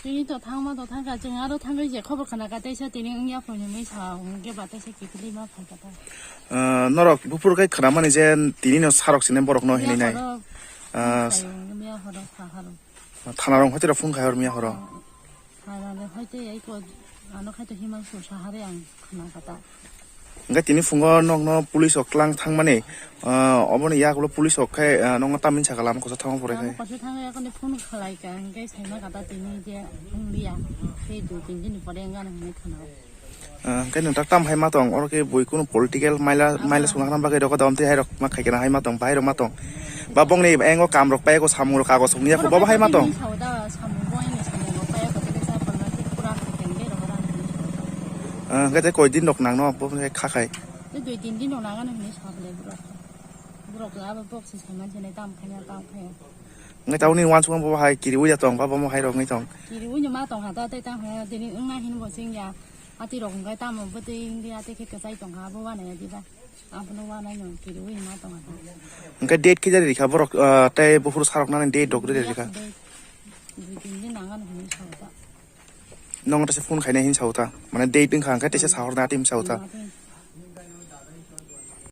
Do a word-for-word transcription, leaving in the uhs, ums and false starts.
Tini to thangma to thangkha, chwng aro thangwi je khobor khna ka teisa tini wngya phone hwnwi sa, hwnkhe ba teisa kiphilwi ma phaikha ta. Ah, norok buphuru khe khna mani je tini no sarok sini borok no hinwi nai. Miya horo, ah, phai wngya miya horo, saharo. Thana rong hoite rok phone khai hor miya horo. Thana rong hoite ai ko, ano khai to Himanshu sahare ang khna ka ta. Hingke tini phungo nokno police o klang thangmani, ah, oboni yagulo police o khe, ah, nokno tamni saka lama kosa thangma pore khe. Lama kosa thangwi akhoni phone khlai ka, hingke saima kata tini je wng liya, tei dui tin din pore wngya hinwi khna. Ah, hingke nwng tak tam hai ma tong, oro khe bui kunu political maila, maila songna bagwi rok dam tei hai rok ma khai kena hai ma tong, bahai rok ma tong. Ba bongni engo kam rok pai ko samung rok kagos wngya ko, babo hai ma tong. Hinwi sao da, samung bo hinwi samung rok pai ko, tei sa pura khe keng de rok rang hinwi sao da. Ah, hingke tei koi din rok nang no bo kha khai. Tei dui tin din rok nang ano hinwi sa bwle borok. Borok abo bok se saima se nai tam khaya, tam khaya. Hingke tauni wansukma bo hai kiriwi ya tong, ba bo mo hai rok ngai tong. Kiriwi no ma tong ha ta, tei tam khaya, tini wngna hin bo sing ya. Ati rok hingke tamo bo tei wngdi ati khe kwchai tong ha, bo wana ya di ba. Abono wanai no kiriwi ma tong ha. Hingke date khe jari rikha borok, ah, tei buphuru sarok nani date rok rikha. Date. Dui tin din nang ano hinwi sao da. Nong tesa phone khaina hin sao ta. Mane date wngkha hingke tesa sahor na tim sao ta. Hmm, ati.